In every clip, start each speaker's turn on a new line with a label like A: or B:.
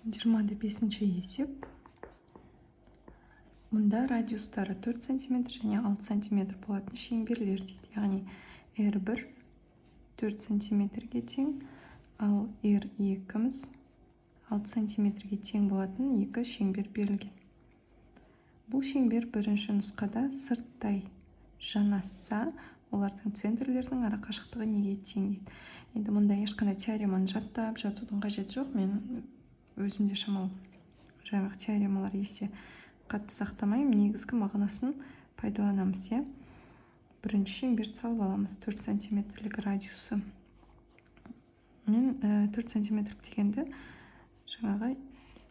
A: 25-ші есеп. Мұнда радиустары 4 см және 6 см болатын шеңберлер дейді. Яғни R1 4 см-ге тең, ал R2-міз 6 см-ге тең болатын екі шеңбер берілген. Бұл шеңбер бірінші нұсқада сырттай жанасса, олардың центрлерінің арақашықтығы неге тең дейді. Енді мұнда ешқандай теореманы жаттап жатудың қажеті жоқ. Мен өзім де шамалы жаңағы теоремалар есте қатты сақтамаймын, негізгі мағынасын пайдаланамыз, иә. Бірінші шеңберді салып аламыз, 4 сантиметрлік радиусы. Мен 4 сантиметрлік дегенді жаңағы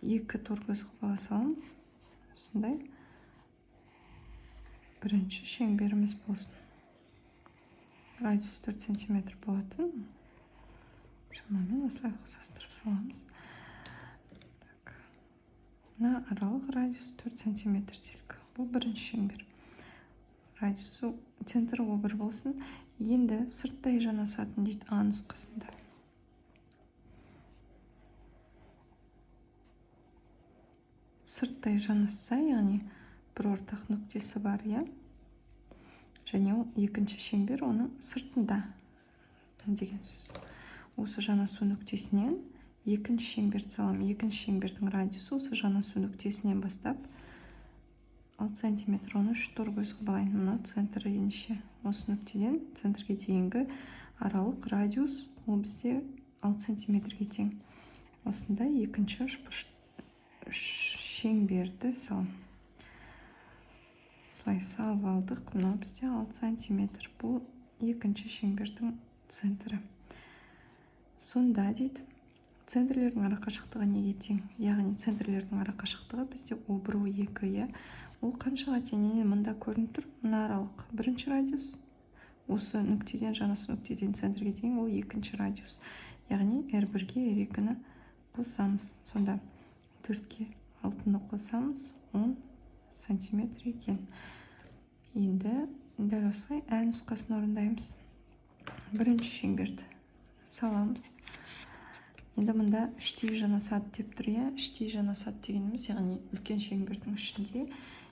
A: екі торкөз қылып ала саламын. Осындай бірінші шеңберіміз болсын. Радиус 4 сантиметр болатын. Шамамен осылай ұқсастырып саламыз. Мына аралық радиус 4 сантиметр делік. Бұл бірінші шеңбер. Радиусы центрі О1 болсын. Енді сырттай жанасатын дейді А нұсқасында. Сырттай жанасса, яғни бір ортақ нүктесі бар, иә? Және ол екінші шеңбер оның сыртында деген сөз. Осы жанасу нүктесінен екінші шеңберді саламын. Екінші шеңбердің радиусы осы жанасу нүктесінен бастап 6 сантиметр. Оны 3 тор көз қылып алайын. Мынау центрі ендеше. Осы нүктеден центрге дейінгі аралық радиус ол бізде 6 сантиметрге тең. Осындай екінші үш шеңберді саламын. Осылай салып алдық. Мынау бізде 6 сантиметр. Бұл екінші шеңбердің центрі. Сонда дейді, центрлердің арақашықтығы неге тең? Яғни центрлердің арақашықтығы бізде О1, О2, иә. Ол қаншаға тең? Міне мында көрініп тұр, мына аралық бірінші радиус, осы нүктеден, жанасу нүктеден центрге дейін ол екінші радиус. Яғни R1-ге R2-ні қосамыз. Сонда 4-ке 6-ны қосамыз, 10 сантиметр екен. Енді дәл осылай ә нұсқасын орындаймыз. Бірінші шеңберді саламыз. Енді мұнда іштей жанасады деп тұр, иә. Іштей жанасады дегеніміз, яғни үлкен шеңбердің ішінде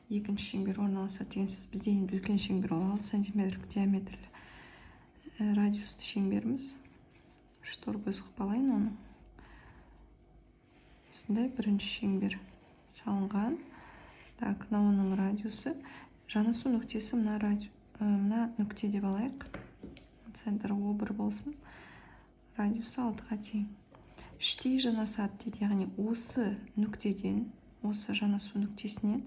A: екінші шеңбер орналасады деген сөз. Бізде енді үлкен шеңбер ол 6 сантиметрлік диаметрлі радиусты шеңберіміз. 3 тор көз қылып алайын оны. Осындай бірінші шеңбер салынған. Так, мынау оның радиусы. Жанасу нүктесі мына мына нүкте деп алайық. Центрі О1 болсын. Радиусы 6-ға тең. Іштей жанасады дейді, яғни осы нүктеден, осы жанасу нүктесінен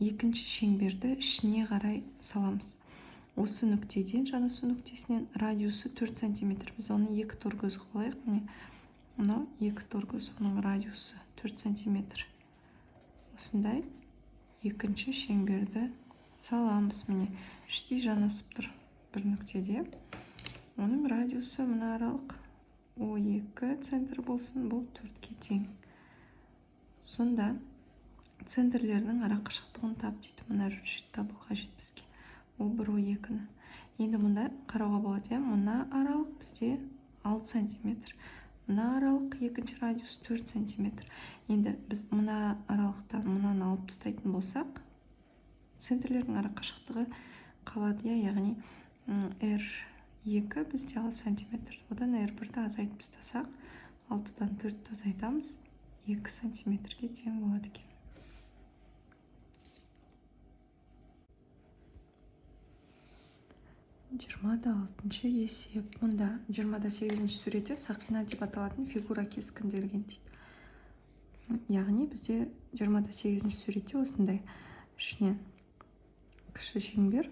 A: екінші шеңберді ішіне қарай саламыз. Осы нүктеден, жанасу нүктесінен радиусы 4 сантиметр. Біз оны екі тор көз қылып алайық. Міне, мынау екі тор көз, оның радиусы 4 сантиметр. Осындай екінші шеңберді саламыз. Міне, іштей жанасып тұр бір нүктеде. Оның радиусы мына аралық О2 центр болсын, бұл 4-ке тең. Сонда центрлердің арақашықтығын тап дейді. Мына жерді табу қажет бізге. О1, О2-ні. Енді мұнда қарауға болады, иә? Мына аралық бізде 6 сантиметр. Мына аралық екінші радиус 4 сантиметр. Енді біз мына аралықтан мынаны алып тастайтын болсақ, центрлердің арақашықтығы қалады, иә? Яғни R2 бізде 6 сантиметр. Одан R1-ді азайтып тастасақ, 6-дан 4-ті азайтамыз, 2 сантиметрге тең болады екен. 26-шы есеп. Мұнда 28-ші суретте сақина деп аталатын фигура кескінделген дейді. Яғни бізде 28-ші суретте осындай ішінен кіші шеңбер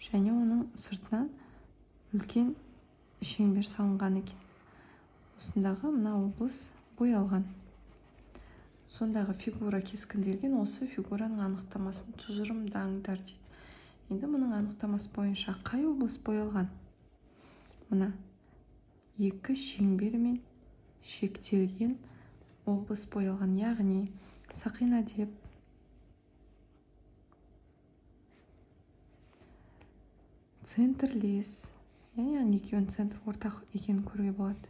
A: және оның сыртынан үлкен шеңбер салынған екен. Осындағы мына облыс боялған. Сондағы фигура кескінделген, осы фигураның анықтамасын тұжырымдаңдар дейді. Енді мұның анықтамасы бойынша қай облыс боялған? Мына екі шеңбермен шектелген облыс боялған, яғни сақина деп центрлес, яғни екеуінің центр ортақ екенін көруге болады.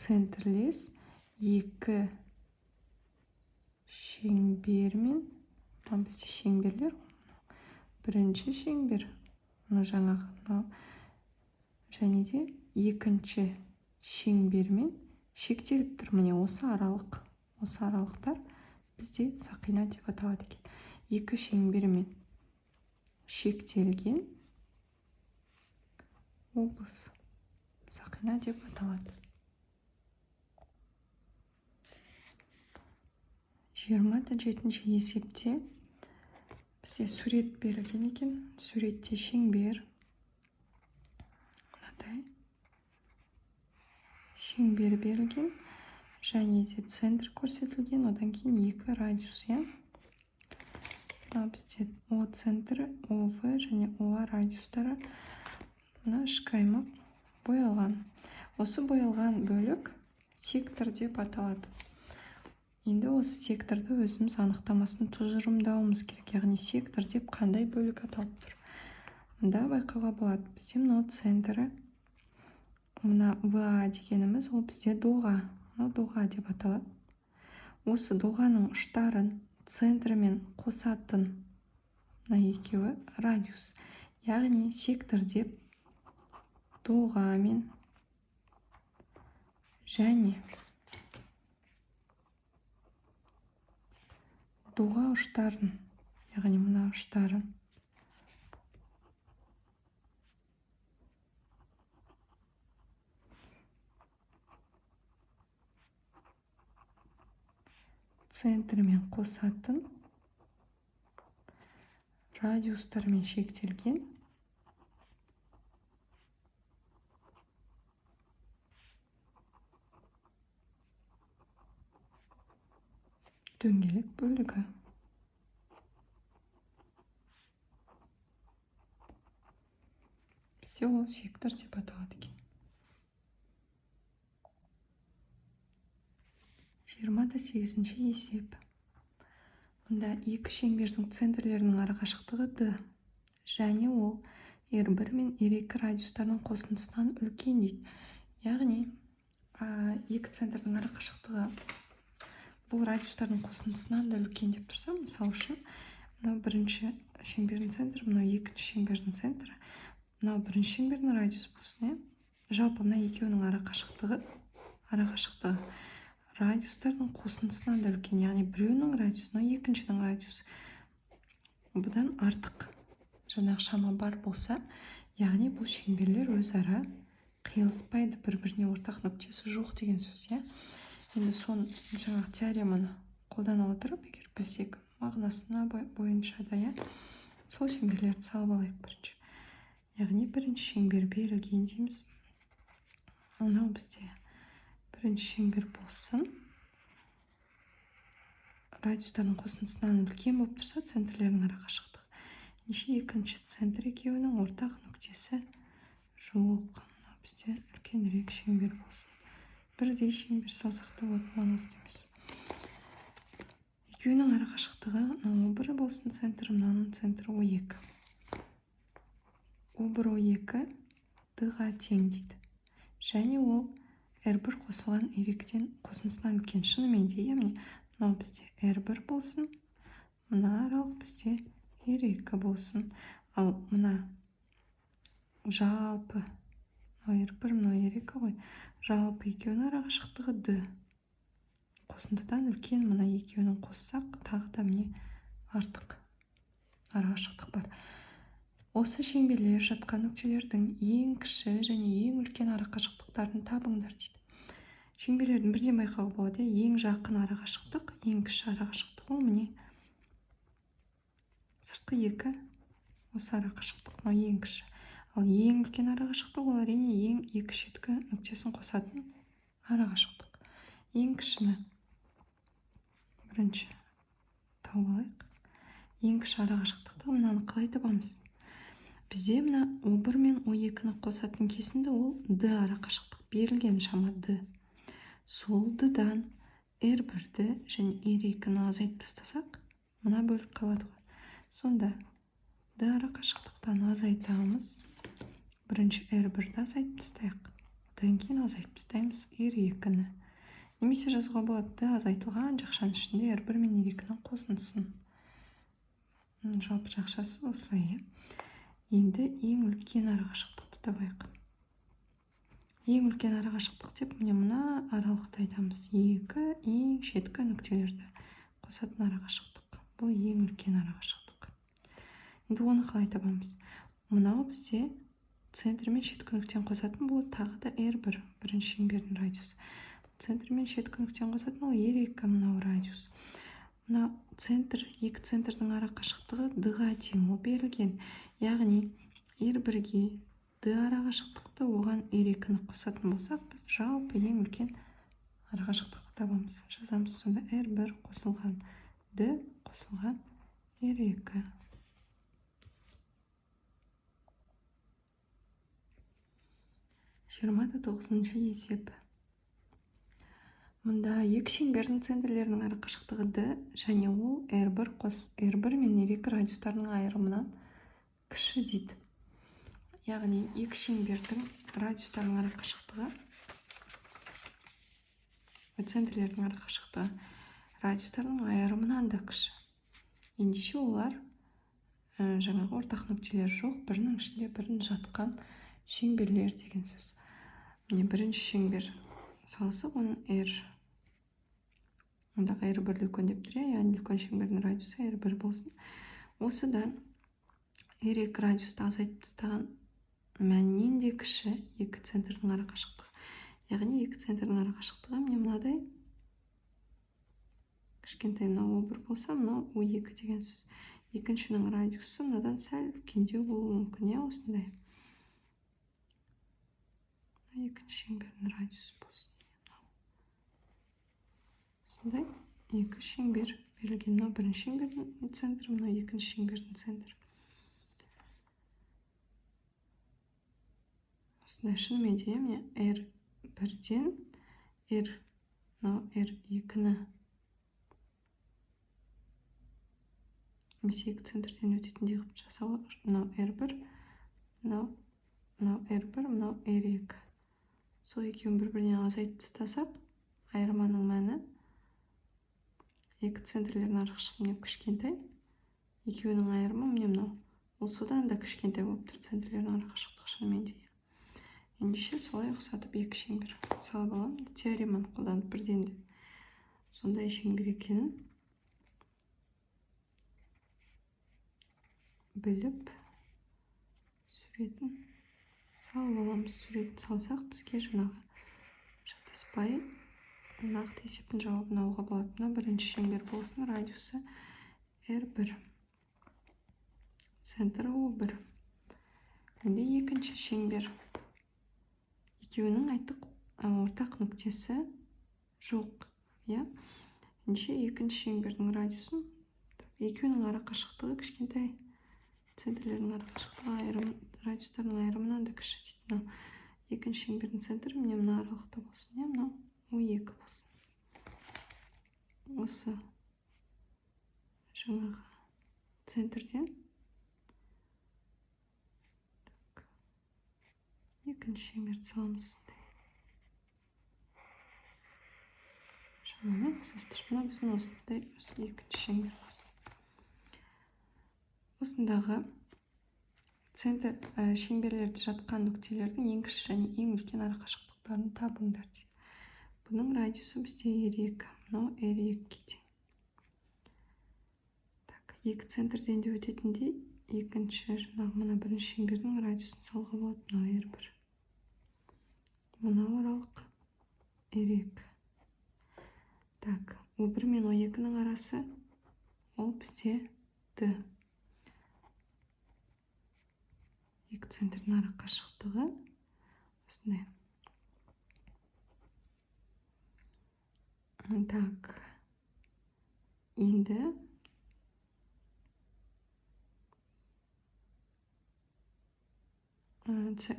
A: Центрлес екі шеңбермен, мына бізде шеңберлер, бірінші шеңбер, мына жаңағы, мынау, және де екінші шеңбермен шектеліп тұр. Міне осы аралық, осы аралықтар бізде сақина деп аталады екен. Екі шеңбермен шектелген облыс сақина деп аталады. 27-ші есепте бізде сурет берілген екен. Суретте шеңбер, мынадай шеңбер берілген, және де центр көрсетілген, одан кейін екі радиус, иә. Мынау бізде О центрі, ОВ және ОА радиустары. Мына ішкі аймақ боялған. Осы боялған бөлік сектор деп аталады. Енді осы секторды өзіміз анықтамасын тұжырымдауымыз керек. Яғни сектор деп қандай бөлік аталып тұр? Мында байқауға болады. Бізде мынау центрі, мына ВА дегеніміз ол бізде доға. Мынау доға деп аталады. Осы доғаның ұштарын центрімен қосатын мына екеуі радиус. Яғни сектор деп доғамен және доға ұштарын, яғни мына ұштарын центрмен қосатын радиустармен шектелген дөңгелек бөлігі. Бізде ол сектор деп аталады екен. 28-ші есеп. Мұнда екі шеңбердің центрлерінің арақашықтығы D және ол R1 мен R2 радиустарының қосындысынан үлкен дейді. Яғни екі центрдің арақашықтығы бұл радиустардың қосындысынан да үлкен деп тұрса, мысал үшін, мынау бірінші шеңбердің центрі, мынау екінші шеңбердің центрі, мынау бірінші шеңбердің радиусы болсын, иә? Жалпы мына екеуінің арақашықтығы радиустардың қосындысынан да үлкен, яғни біреуінің радиусы, мынау екіншінің радиусы. Бұдан артық жаңағы шама бар болса, яғни бұл шеңберлер өзара қиылыспайды, бір-біріне ортақ нүктесі жоқ деген сөз, иә? Енді соны жаңағы теореманы қолдана отырып, егер білсек, мағынасына бойынша да, иә, сол шеңберлерді салып алайық бірінші. Яғни бірінші шеңбер берілген дейміз. Мынау бізде бірінші шеңбер болсын. Радиустардың қосындысынан үлкен болып тұрса, центрлердің арақашықтығы. Ендеше екінші центр екеуінің ортақ нүктесі жоқ. Мынау бізде үлкенірек шеңбер болсын. Бірдей шеңбер салсақ та болады, маңызды емес. Екеуінің арақашықтығы мынау О1 болсын центрі, мынаның центрі О2. О1 О2 D-ға тең дейді. Және ол R1 қосылған R2-ден қосындысынан үлкен. Шынымен де, яғни мынау бізде R1 болсын, мына аралық бізде R2 болсын. Ал мына жалпы мынау R1, мынау R2 ғой. Жалпы екеуінің арақашықтығы D. Қосындыдан үлкен мына екеуінің қоссақ, тағы да міне артық арақашықтық бар. Осы шеңберлер жатқан нүктелердің ең кіші және ең үлкен арақашықтықтарын табыңдар дейді. Шеңберлердің бірден байқауға болады, ең жақын арақашықтық, ең кіші арақашықтық ол міне сыртқы екі осы арақашықтық, мынау ең кіші. Ал ең үлкен арақашықтық ол әрине ең екі шеткі нүктесін қосатын арақашықтық. Ең кішіні бірінші тауып алайық. Ең кіші арақашықтықты мынаны қалай табамыз? Бізде мына О1 мен О2-ні қосатын кесінді ол D арақашықтық, берілген шама D. Сол D-дан R1-ді және R2-ні азайтып тастасақ, мына бөлік қалады ғой. Сонда D арақашықтықтан азайтамыз. Бірінші R1-ді азайтып тастайық. Дан кейін азайтып тастаймыз R2-ні. Немесе жазуға болады D азайтылған жақшаның ішінде R1 мен R2-нің қосындысын. Жалпы жақшасы осылай, иә. Енді ең үлкен арақашықтықты табайық. Ең үлкен арақашықтық деп міне мына аралықты айтамыз. Екі ең шеткі нүктелерді қосатын арақашықтық. Бұл ең үлкен арақашықтық. Енді оны қалай табамыз? Мынау бізде центр мен шеткі нүктені қосатын бұл тағы да R1, бірінші шеңбердің радиусы. Центр мен шеткі нүктені қосатын ол R2, мынау радиус. Мына центр, екі центрдің арақашықтығы D-ға тең, ол берілген. Яғни R1-ге D арақашықтықты, оған R2-ні қосатын болсақ, біз жалпы ең үлкен арақашықтықты табамыз. Жазамыз сонда R1 қосылған D қосылған R2. 29-шы есеп. Мұнда екі шеңбердің центрлерінің арақашықтығы D және ол R1 қос R1 мен R2 радиустарының айырымынан кіші дейді. Яғни екі шеңбердің радиустарының арақашықтығы, центрлердің арақашықтығы радиустарының айырымынан да кіші. Ендеше олар жаңағы ортақ нүктелері жоқ, бірінің ішінде бірін жатқан шеңберлер деген сөз. Міне бірінші шеңбер салсақ, оның R, ондағы R1 үлкен деп тұр, яғни үлкен шеңбердің радиусы R1 болсын. Осыдан R2 радиусты азайтып тастаған мәннен де кіші екі центрдің арақашықтығы. Яғни екі центрдің арақашықтығы міне мынадай кішкентай, мынау О1 болса, мынау О2 деген сөз. Екіншінің радиусы мынадан сәл үлкендеу болуы мүмкін, иә, осындай. Екінші шеңбердің радиусы болсын. Осындай екі шеңбер берілген. Мынау бірінші шеңбердің центрі, мынау екінші шеңбердің центрі. Осындай шынымен де міне R1-ден R, мынау R2-ні немесе екі центрден өтетіндей қылып жасауға, мынау R1, мынау R1, мынау R2. Сол екеуін бір-бірінен азайтып тастасақ, айырманың мәні екі центрлердің арақашықтығы міне кішкентай, екеуінің айырымы міне мынау. Ол содан да кішкентай болып тұр центрлердің арақашықтығы шынымен де. Ендеше солай ұқсатып екі шеңбер салып аламын. Теореманы қолданып бірден де сондай шеңбер екенін біліп суретін салып аламыз. Суретін салсақ, бізге жаңағы шатаспай нақты есептің жауабын алуға болады. Мына бірінші шеңбер болсын, радиусы R1, центрі О1. Енді екінші шеңбер. Екеуінің айттық ортақ нүктесі жоқ, иә. Ендеше екінші шеңбердің радиусын, екеуінің арақашықтығы кішкентай, центрлердің арақашықтығы айырым, радиустардың айырымынан да кіші дейді. Мынау екінші шеңбердің центрі міне мына аралықта болсын, иә, мынау О2 болсын. Осы жаңағы центрден екінші шеңберді саламыз осындай. Шамамен ұқсастырып, мына біздің осындай екінші шеңбер болсын. Осындағы центр шеңберлерде жатқан нүктелердің ең кіші және ең үлкен арақашықтықтарын табыңдар дейді. Бұның радиусы бізде R2, мынау R2-ге тең. Так, екі центрден де өтетіндей екінші жаңағы мына бірінші шеңбердің радиусын салуға болады. Мынау R1, мынау аралық R2. Так, О1 мен О2-нің арасы ол бізде D. Екі центрдің арақашықтығы осындай. Так, енді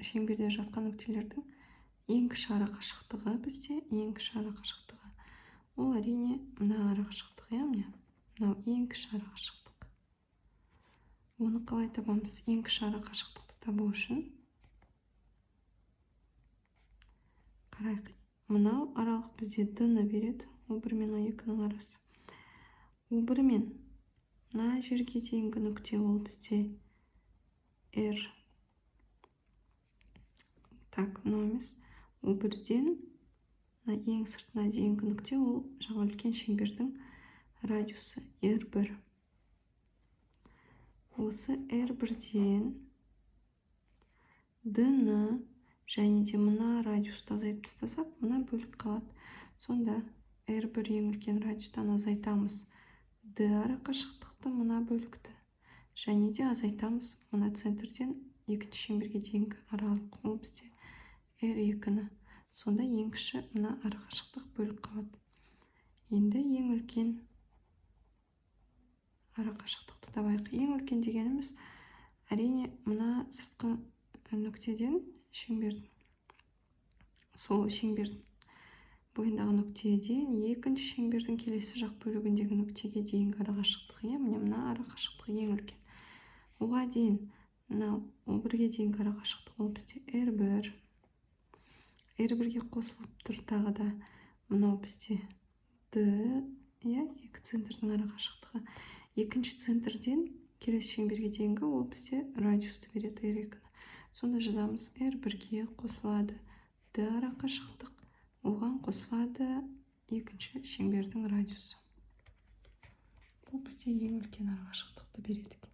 A: шеңберде жатқан нүктелердің ең кіші арақашықтығы бізде, ең кіші арақашықтығы ол әрине мына арақашықтық, иә, міне мынау ең кіші арақашықтық. Оны қалай табамыз? Ең кіші арақашықтықты табу үшін Қарайық, мынау аралық бізде д ны береді, О бір мен О екінің арасы. О бір мен мына жерге дейінгі нүкте, ол бізде R. Так, мынау емес, О бірден мына ең сыртына дейінгі нүкте, ол жаңа үлкен шеңбердің радиусы R1. Осы R1-ден D-ны және де мына радиусты азайтып тастасақ, мына бөлік қалады. Сонда R1 ең үлкен радиустан азайтамыз D арақашықтықты, мына бөлікті, және де азайтамыз мына центрден екінші шеңберге дейінгі аралық, ол бізде R2-ні. Сонда ең кіші мына арақашықтық бөлік қалады. Енді ең үлкен арақашықтықты табайық. Ең үлкен дегеніміз, әрине, мына сыртқы нүктеден шеңбердің, сол шеңбер бойындағы нүктеден екінші шеңбердің келесі жақ бөлігіндегі нүктеге дейінгі арақашықтық, иә. Міне, мына арақашықтық ең үлкен. Оған дейін, мынау О бірге дейінгі арақашықтық, ол бізде R1. R1-ге қосылып тұр тағы да мынау бізде D, иә, екі центрдің арақашықтығы. Екінші центрден келесі шеңберге дейінгі, ол бізде радиусты береді, R2-ні. Сонда жазамыз: R1-ге қосылады D арақашықтық, оған қосылады екінші шеңбердің радиусы. Бұл бізде ең үлкен арақашықтықты береді екен.